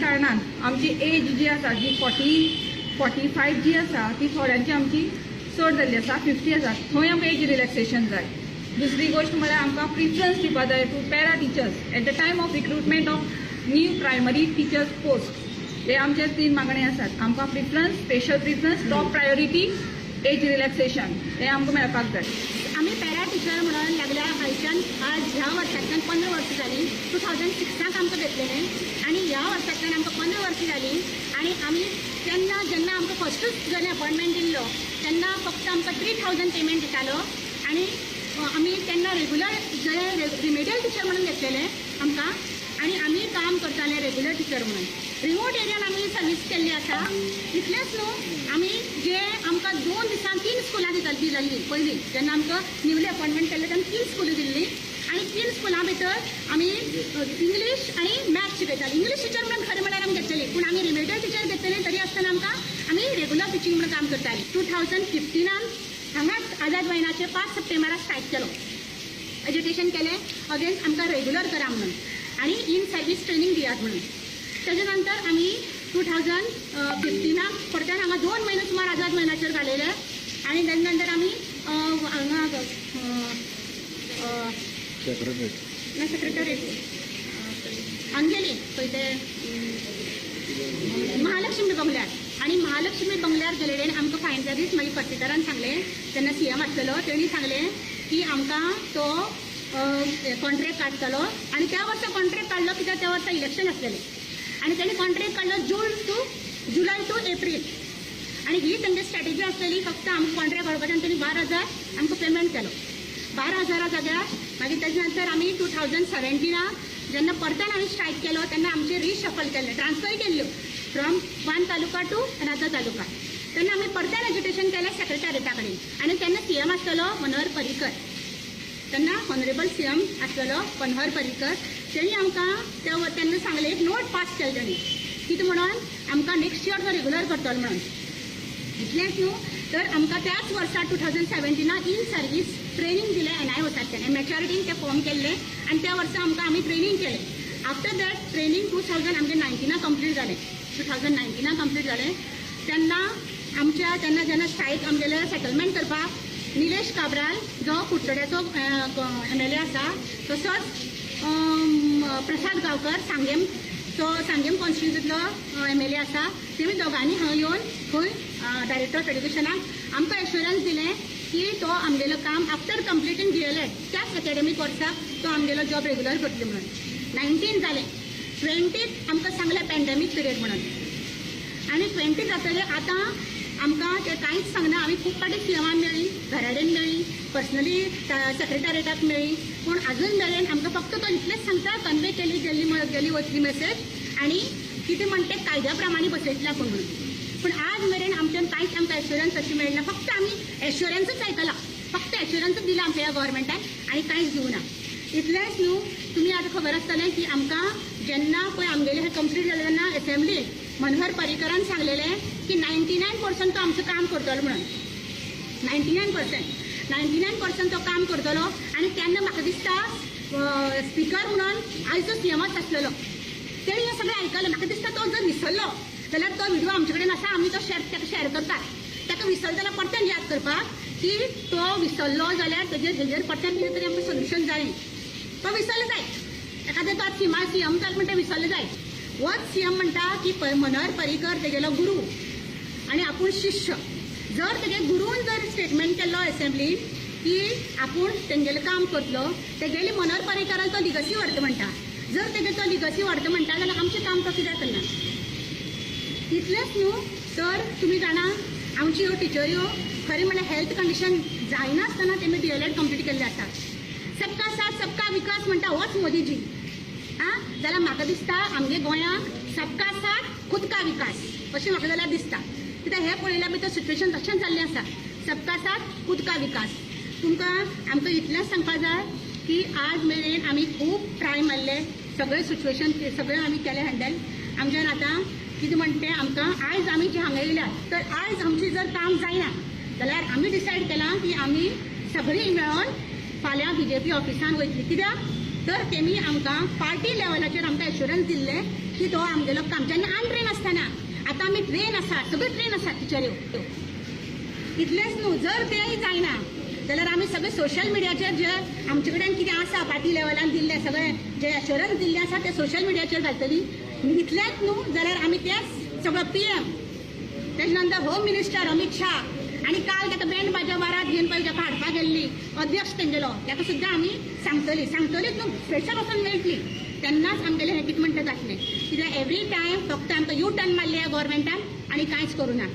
कारणान आमची एज जी आसा जी 40-45 जी आसा ती थोड्यांची आमची चड जाल्ली आसा, 50 आसा, थंय आमकां एज रिलॅक्सेशन जाय. दुसरी गोश्ट म्हळ्यार आमकां प्रिफरन्स दिवपा जाय to para teachers at the time of recruitment of new primary teachers post. हे आमचे 3 मागणी आसात. आमकां preference, special preference, top priority, age relaxation हे आमकां मेळपाक जाय. आमी पॅरा टिचर म्हणून लागल्या आयच्यान आज ह्या वर्सांतल्यान 15 वर्सां जालीं. 2006 आमकां घेतलेलें आनी ह्या वर्सांतल्यान आमकां 15 वर्सां जालीं. आनी आमी तेन्ना जेन्ना आमकां फस्टूच जेन्ना अपॉयंटमेंट दिल्लो तेन्ना फक्त आमकां 3000 पेमेंट दितालो आनी आमी तेन्ना रेगुलर जे रिमेडियल टिचर म्हणून घेतलेलें आमकां आनी आमी काम करताले रेगुलर टिचर म्हणून. रिमोट एरियान आमी सर्वीस केल्ली आसा. इतलेंच न्हू, आमी जे आमकां 2 दिसान 3 स्कुलां दिल्ली पयलीं जेन्ना आमकां न्यूली अपॉयंटमेंट केल्लें तेन्ना 3 स्कुलां दिल्ली आनी 3 स्कुलां भितर आमी इंग्लीश आनी मॅथ्स शिकयताली. इंग्लीश टिचर म्हणून खरें म्हळ्यार आमी घेतलेली, पूण आमी रिमेडियल टिचर घेतलेली तरी आसतना आमकां आमी रेगुलर टिचींग म्हणून काम करताली. 2015 हांगाच आझाद मैदानाचेर 5 सप्टेंबराक स्ट्रायक केलो, एज्युकेशन केलें अगेन्स्ट आमकां रेगुलर करा म्हणून आनी इन सर्वीस ट्रेनींग दियात म्हणून. तेजे नंतर आमी 2015 परत्यान हांगा 2 म्हयने सुमार आझाद मैदानाचेर घालयले आनी तेजे नंतर आमी हांगा सेक्रेटरीट हांगा गेली खंय ते महालक्ष्मी बंगल्यार. आनी महालक्ष्मी बंगल्यार गेले कडेन आमकां फायनल दीस मागीर पर्तीकारान सांगलें, तेन्ना सीएम आसलेलो, तेणी सांगलें की आमकां तो कॉन्ट्रॅक्ट काडटलो. आनी त्या वर्सा कॉन्ट्रॅक्ट काडलो कित्याक त्या वर्सा इलेक्शन आसलेलें आनी तेणी कॉन्ट्रॅक्ट काडलो जुलय टू एप्रील. आनी ही तेंची स्ट्रॅटेजी आसलेली फक्त आमकां कॉन्ट्रॅक्ट काडपाचें. आनी तेणी 12,000 आमकां पेमेंट केलो. 12,000 जाग्यार मागीर तेजे नंतर आमी 2017 जेन्ना परतान आमी स्ट्रायक केलो तेन्ना आमचें रिशफल केल्लें, ट्रान्सफर केल्ल्यो from one taluka to another taluka. तेन्ना आमी परतान एज्युकेशन केलें सेक्रेटरीटा कडेन आनी तेन्ना सीएम आसलेलो मनोहर पर्रीकर, तेन्ना ऑनरेबल सीएम आसलेलो मनोहर पर्रीकर. तेणी आमकां तेन्ना सांगलें, एक नोट पास केलें तेणी कितें म्हणून आमकां नेक्स्ट इयर तो रेगुलर करतलो म्हणून. इतलेंच न्हू तर आमकां त्याच वर्सा 2017 इन सर्वीस ट्रेनींग दिलें एनआयओसांतल्यान, एमएचआरडीन तें फॉर्म केल्लें आनी त्या वर्सा आमकां आमी ट्रेनींग केलें. आफ्टर that training 2000 आमचें 19 कंप्लीट जालें, 2019 कंप्लीट जालें. तेन्ना आमच्या तेन्ना जेन्ना स्ट्रायक आमगेलें सेटलमेंट करपाक निलेश काब्राल जो कुडचड्याचो एमएलए आसा, तसोच प्रसाद गांवकर सांगेम, तो सांगेम कॉन्स्टिट्युन्सींतलो एमएलए आसा, तेमी दोगांनी हांगा येवन खंय डायरेक्टर ऑफ एड्युकेशनाक आमकां एश्योरन्स दिलें की तो आमगेलो काम आफ्टर कंप्लिटींग डीएलएड त्याच एकेडमीक वर्साक तो आमगेलो जॉब रेगुलर करतलो म्हणून. 19 जालें, 20 आमकां सांगलें पॅन्डेमीक पिरियड म्हणून आनी 20 जातलें आतां आमकां तें कांयच सांगना. आमी खूब फावटी सीएमान मेळ्ळी, घरा कडेन मेळ्ळी, पर्सनली सेक्रेटरीटाक मेळ्ळी, पूण आजून मेरेन आमकां फक्त तो इतलेंच सांगता कन्वे केली गेली गेली वतली मेसेज आनी कितें म्हणटा ते कायद्या प्रमाणे बसयतले आपूण म्हणून. पूण आज मेरेन आमच्यान कांयच आमकां एश्योरन्स अशी मेळना. फक्त आमी एश्योरन्सूच आयकलां, फक्त एश्योरन्सूच दिलां आमच्या ह्या गव्हर्मेंटान आनी कांयच दिवना. इतलेंच न्हू, तुमी आतां खबर आसतलें की आमकां जेन्ना पळय आमगेलें हें कंप्लीट जालें तेन्ना एसेंब्लीन मनोहर पर्रीकरान सांगलेलें की 99% तो आमचें काम करतलो म्हणून. 99% तो काम करतलो. आनी तेन्ना म्हाका दिसता स्पिकर म्हणून आयचो सीएमच आसलेलो, तेणी हें सगळें आयकलें. म्हाका दिसता तो जर विसरलो जाल्यार तो व्हिडियो आमचे कडेन आसा, आमी तो ताका शेअर करतात. ताका विसरलो जाल्यार परत्यान याद करपाक की तो विसरलो जाल्यार तेजेर हेजेर परत्यान कितें तरी आमकां सोल्युशन जाय. तो विसरलो जायत, एखादें तो आतां सीएम जालें म्हणटा विसरलो जायत. होच सीएम म्हणटा की मनोहर पर्रीकर तेगेलो गुरू आनी आपूण शिष्य. जर तेगे गुरून जर स्टेटमेंट केल्लो एसेंब्लीन की आपूण तेंगेलें काम करतलो, तेगेली मनोहर पर्रीकरान तो लिगसी व्हरता म्हणटा, जर तेगे तो लिगसी व्हरता म्हणटा जाल्यार आमचें काम तो कित्याक करना. तितलेंच न्हू तर तुमी जाणा आमची ह्यो टिचऱ्यो खरें म्हणल्यार हेल्थ कंडिशन जायनासतना तेमी डीएलएड कंप्लीट केल्लें आसा. सबका साथ सबका विकास म्हणटा होच मोदीजी आं, जाल्यार म्हाका दिसता आमगे गोंयांक सबका साथ खुद का विकास अशें म्हाका जाल्यार दिसता. कित्याक हें पळयल्यार भितर सिट्युएशन तशेंच जाल्लें आसा, सबका साथ खुद का विकास. तुमकां आमकां इतलेंच सांगपा जाय की आज मेरेन आमी खूब ट्राय मारले, सगळें सिट्युएशन सगळें आमी केलें हँडल. आमच्यान आतां कितें म्हणटा तें आमकां आयज आमी जे हांगा येयल्यात तर आयज आमचें जर काम जायना जाल्यार आमी डिसायड केलां की आमी सगळीं मेळोन फाल्यां बीजेपी ऑफिसान वयतली. कित्याक तर तेमी आमकां पार्टी लेवलाचेर आमकां एश्योरन्स एश्युरन्स दिल्लें की तो आमगेलो काम जेन्ना अनट्रेन आसतना. आतां आमी ट्रेन आसा, सगळ्यो ट्रेन आसा टिचऱ्यो. इतलेंच न्हू, जर तेंय जायना जाल्यार आमी सगळे सोशल मिडियाचेर जे आमचे कडेन कितें आसा पार्टी लेवलान दिल्लें सगळें जे एश्युरन्स दिल्लें आसा ते सोशल मिडियाचेर घालतली. इतलेंच न्हू जाल्यार आमी तेच सगळो पीएम, तेजे नंतर होम मिनिस्टर अमीत शाह आनी काल ताका बँड बाजा बारात घेवन पळय ताका हाडपाक गेल्ली अध्यक्ष तेंगेलो, ताका सुद्दां आमी सांगतली, सांगतलीच न्हू, स्पेशल वचून मेळटली तेन्नाच आमगेलें हें कितें म्हणटा जातलें. कित्याक एवरी टायम फक्त आमकां यू टर्न मारली गोवोरमेंटान आनी कांयच करूं ना.